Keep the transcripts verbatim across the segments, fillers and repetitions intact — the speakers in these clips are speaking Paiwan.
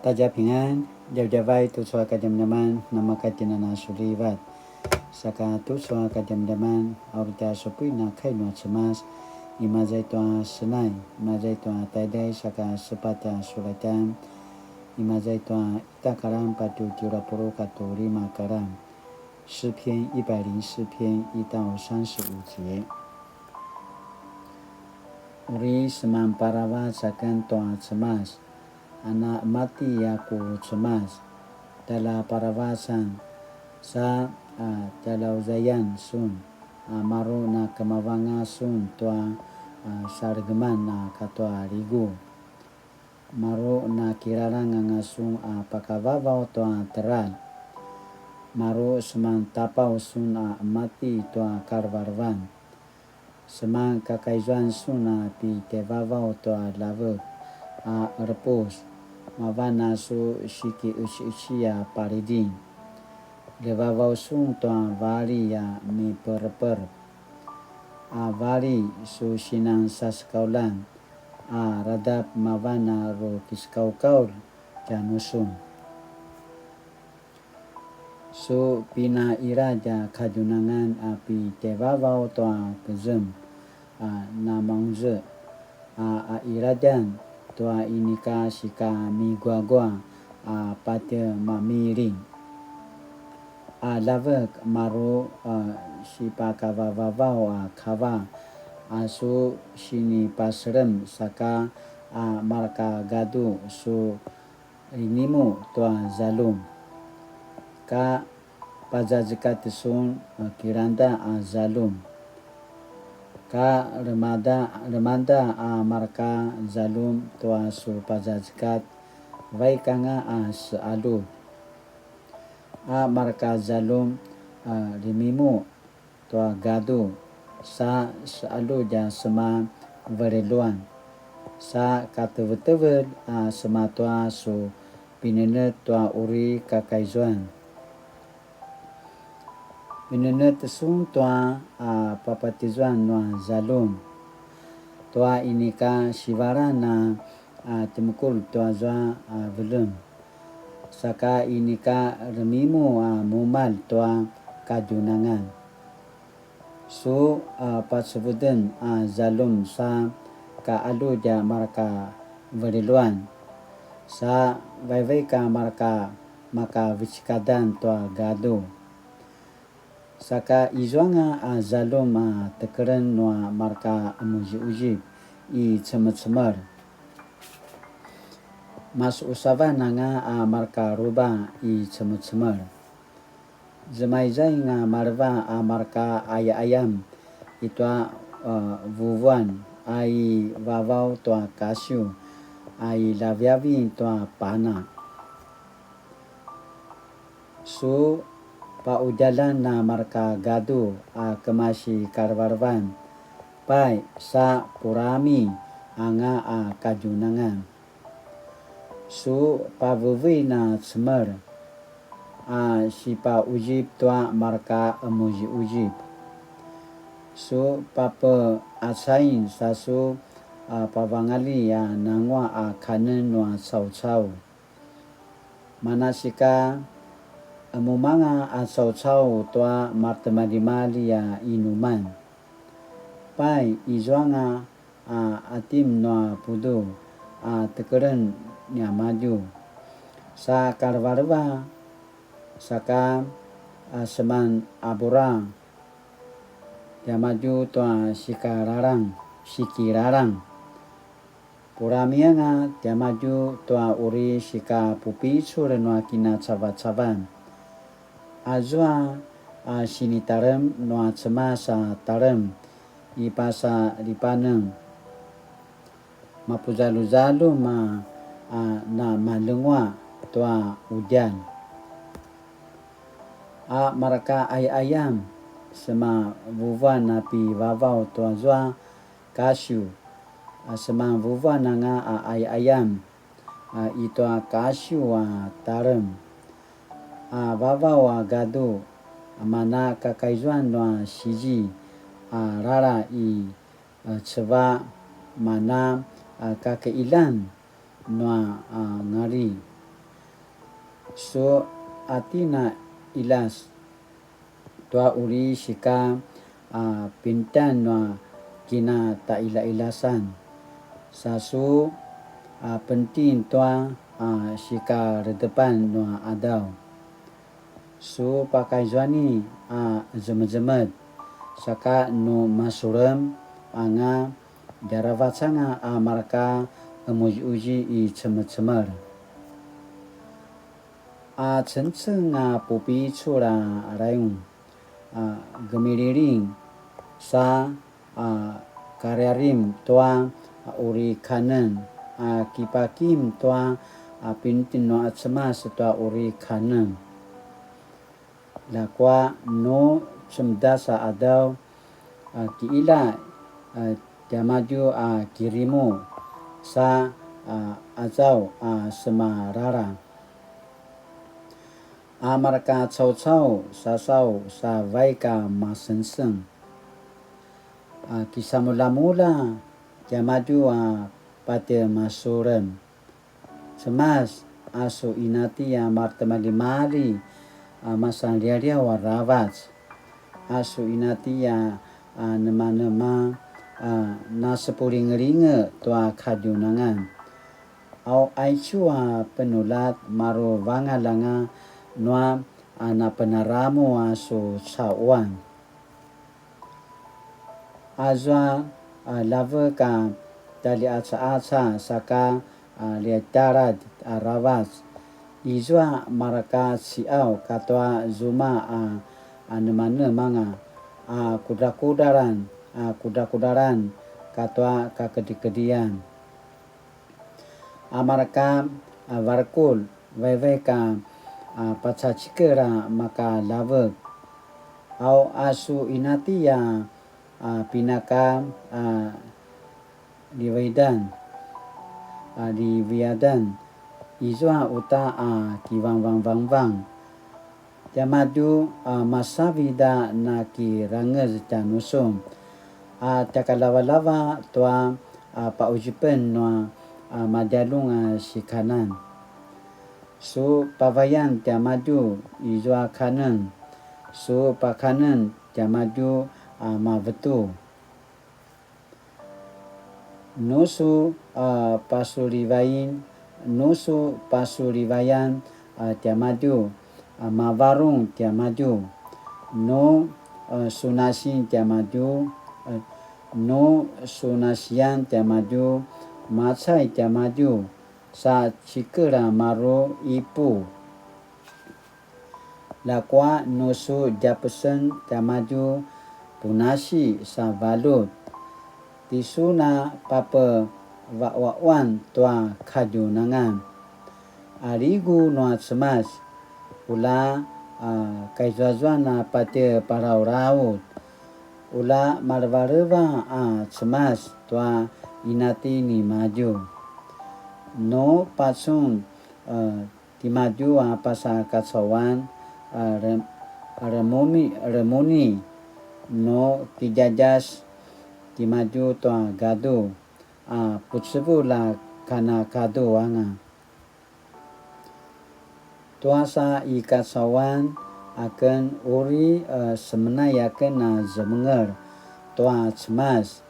大家平安, djavadjavay tucu a kadjamadjaman, namakatjinana sulivat. Saka tucu a kadjamadjaman, a uri tja supuin a kai nua Cemas, imaza i tua Senai, imaza i tua taiday saka sepatj a sulatjan, imaza i tua ita karan patje tjelu a puluq katua lima karan. 诗篇一百零四篇一到三十五节。Uri seman paravac aken tua Cemas, a na mati a ku Cemas, tjalja paravacan, sa, a, tjalauzayan sun, a, maru na kemavanga sun tua, a, salegeman a katua ligu. Maru na kilalang anga sun a pakavavaw tua teljar. Maru seman tapaw sun a mati tua kalevelevan. Seman kakaizuan sun a pitjevavaw tua ljavek a qerepus, mavan a su sikiqeciqeci a paliding. Ljevavaw sun tua vali a miperper, a vali su sinan sasekaulan, a radap mavan a ru kisekaukaul tjanusun. Su pinaqiladj a kadjunangan a pitjevavaw tua kezem, a namaunze, a, a qiladjan tua inika sika miguagua a patje mamiling. A ljavek maru, a, sipakavavavaw a kava, a su sinipaselem saka, a, marka gadu su rimimu tua zaljum. Ka pazazekat sun, a, kilangda a zaljum. Ka lemangda, lemangda a marka zaljum tua su pazazekat, vaik anga a sealud. A marka zaljum, a, rimimu tua gadu, sa sealud a sema veljeluan, sa katevetevelj a sema tua su pinenetj tua uri kakaizuan. Pinenetj sun tua, a, papatizuan nua zaljum, tua inika sivalan a, a, temekul tua zua, a, velem. Saka inika remimu a mumalj tua kadjunangan. Su, a, pacevuden a zaljum sa kaaludj a marka veljeluan, sa vaivaik a marka makavecekadan tua gadu. Saka izuanga a zaljum a tekelen nua marka qemuziquzip i cemecemel. Masuqsavan anga a marka ruba i cemecemel. Zemaizaing a maleva a marka qayaqayam i tua, a, vuvuan a i vavaw tua kasiw a i laviavi tua pana. Su paqudjaljan a marka gadu a kemasi kalevelevan, pai sa purami anga a kadjunangan. Su pavevein a cemel a sipaquzip tua marka qemuziquzip. Su papeqacain sa su, a, pavangalji a nanguaq a kanen nua caucau. Manasika, qemumanga a caucau tua maretimaljimalji a inuman. Pai, izuanga a atim nua pudu a tekelen niamadju. Sa kalevaleva, saka, a, seman abura tiamadju tua sikalalang, sikilalang. Puramianga tiamadju tua uri sikapupicul nua kinacavacavan. Azua a sinitalem nua Cemas a talem i pasa Lipaneng. Mapuzaljuzaljum a, a namaljenguaq tua qudjalj. A marka qayaqayam, semavuvuan a pivavaw tua zua kasiw, a semavuvuan anga a qayaqayam, a i tua kasiw a talem. A vavaw a gadu, a mana kakaizuan nua sizi, a lala i, a, ceva, mana, a, kakiilan nua, a, ngali. Su atina ilas tua uri sika a pintan nua kinatailailasan. Sa su a penting tua a sikaredepan nua adaw. Su pakaizuani a zemezemet, saka nu masulem anga djaravac anga a marka emuziuzi i cemecemel. A cengceng a pupicul a rayung a gemililing sa a kariarim tua uri kanen, a kipakim tua a pinitinu a Cemas tua uri kanen. Ljakua nu cemedas a adaw a kiila a tiamadju a kirimu sa a azaw a semarara. A marka caucau sasaw sa vaik a masengseng. A kisamulamula tiamadju a patje masulem. Cemas, a su inati a maretimaljimalji a masanliawliaw aravac. A su inati a, a nemanema a nasepulingelinge tua kadjunangan. Au aicu a penuljat maru vangalj anga nua a napenaramu a su cauan. Azua a ljavek a tjaljaqacaqaca saka a ljatjaladj aravac. Izua marka ciqaw katua zuma a, a nemanemanga a kudrakudralan, a kudrakudralan katua kakedrikedrian. A marka a varukur vaivaik a, a pacacikel a maka ljavek. Au a su inati a, a pinaka a livaidan, a liviadan, izua uta a kivangvangvangvang. Tiamadju a masavid a nakirangez tjanusun, a tjakalavalava tua a pauzipen nua a madjalung a sikanan. Su pavayan tiamadju izua kanen, su pakanen tiamadju a mavetu. Nu su a pasulivain, nu su pasulivayan a tiamadju, a mavarung tiamadju. Nu a sunasin tiamadju, a nu sunasian tiamadju, macay tiamadju, sa cikel a maru ipu. Ljakua nu su djapesen tiamadju punasi sa valjut, tisun a papeva'ua'uan tua kadjunangan. A ligu nua Cemas, ula a kaizuazuan a patje palalaut, ula malevaleva a Cemas tua inati nimadju. Nu pacun a timadju a pasa kacauan a re-, remuni, remuni, nu kidjadjas timadju tua gadu a pucevulj a kana kadu anga. Tua sa i kacauan aken uri a semenay aken a zemengel tua Cemas.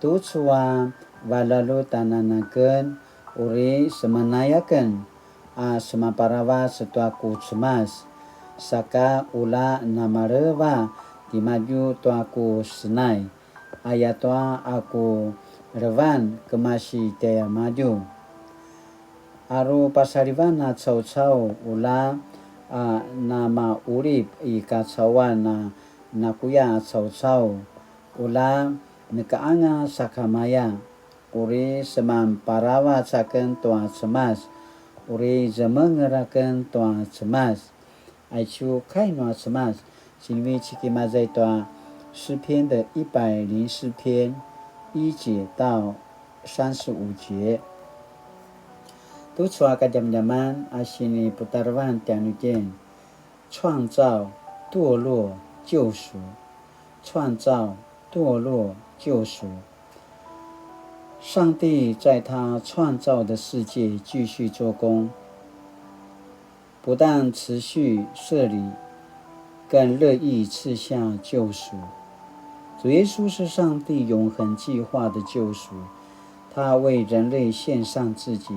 Tucu a valjualjut anan aken uri semenay aken a semaparavac tua ku Cemas, saka ula namaleva timadju tua ku senay, ayatua a ku levan kemasi tjaiamadju. Aru pasalivan a caucau ula a namaqulip i kacauan a nakuya a caucau, ula neka anga sakamaya, uri seman paravac aken tua Cemas, uri zemengel aken tua Cemas. Aicu kai nua Cemas, sinivecik i maza i tua 诗篇的一百零四篇一节到三十五节。Tucu a kadjamadjaman a siniputarevan tjanuitjen, 创造、堕落、救赎。创造、堕落、救赎。上帝在他创造的世界继续做工，不但持续设立，更乐意赐下救赎。主耶稣是上帝永恒计划的救赎，他为人类献上自己，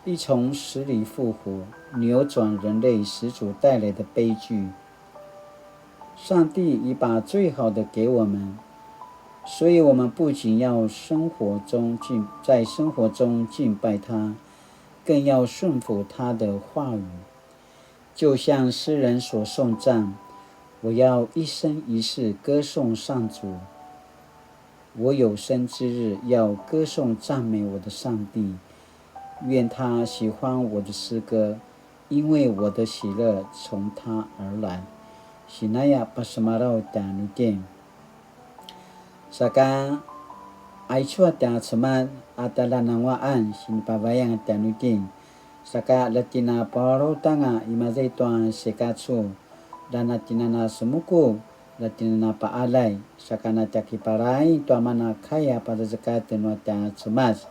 必从死里复活，扭转人类始祖带来的悲剧。上帝已把最好的给我们，所以我们不仅要生活中敬，在生活中敬拜他，更要顺服他的话语。就像诗人所颂赞：“我要一生一世歌颂上主，我有生之日要歌颂赞美我的上”。愿他喜欢我的诗歌，因为我的喜乐从他而来。Sinaya pasemalaw tjanuitjen. Saka aicu a tja Cemas a tjaljananguaqan sinipavayang tjanuitjen. Saka ljatjina palautanga imaza i tua sikacu, ljana tjinana semuku, ljatjinana paqaljay, saka na tja kipalay tua mana kai a pazazekatj nua tja Cemas.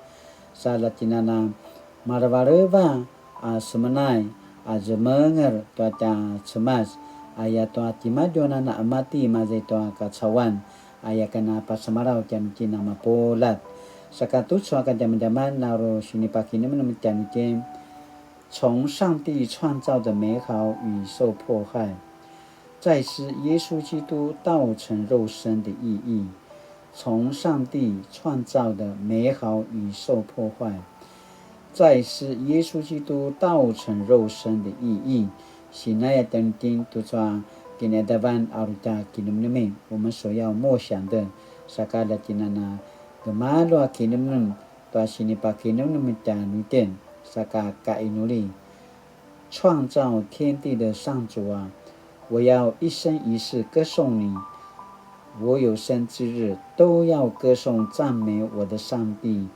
Sa ljatjinana malevaleva a semenay a zemenger tua tja Cemas, ayatua timadju a na emati imaza i tua kacauan, aya ken a pasemalaw tjanuitjen a mapuljat. Saka tucu a kadjamadjaman na uri sinipakinemnem tjanuitjen, 从上帝创造的美好与受迫害，再思耶稣基督道成肉身的意义。从上帝创造的美好与受迫害，再思耶稣基督道成肉身的意义。Sinaya tjanuitjen tucu a kinaqadavan a uri tja kinemnemen, 我們所要默想的, saka ljatjinana gemalju a kinemnem tua sinipakinemnem tjanuitjen, saka kainuli. 创造天地的上主啊，我要一生一世歌颂你，我有生之日都要歌颂赞美我的上帝。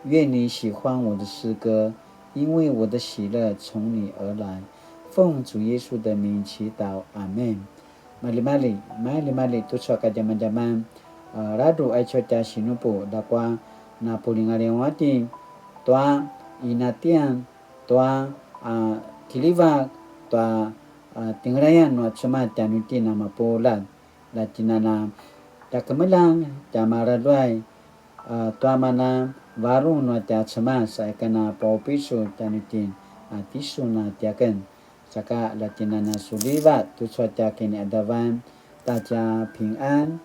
愿你喜欢我的诗歌，因为我的喜乐从你而来。奉主耶稣的名祈祷，阿们。Maljimalji, maljimalji tucu a kadjamadjaman, a, ladruq aicu a tja sinupu, ljakua na pulingalingaw itjen tua qinatian, tua, a, kiljivak, tua, a, tjengelayan nua Cemas tjanuitjen a mapuljat, ljatjinana tja kemeljang, tja maraluay, a, tua mana varung nua tja Cemas, sa ika na paupicul tjanuitjen, a, tisun a tiaken. Saka ljatjinana suliva tucu a tja kiniqadavan, 大家平安,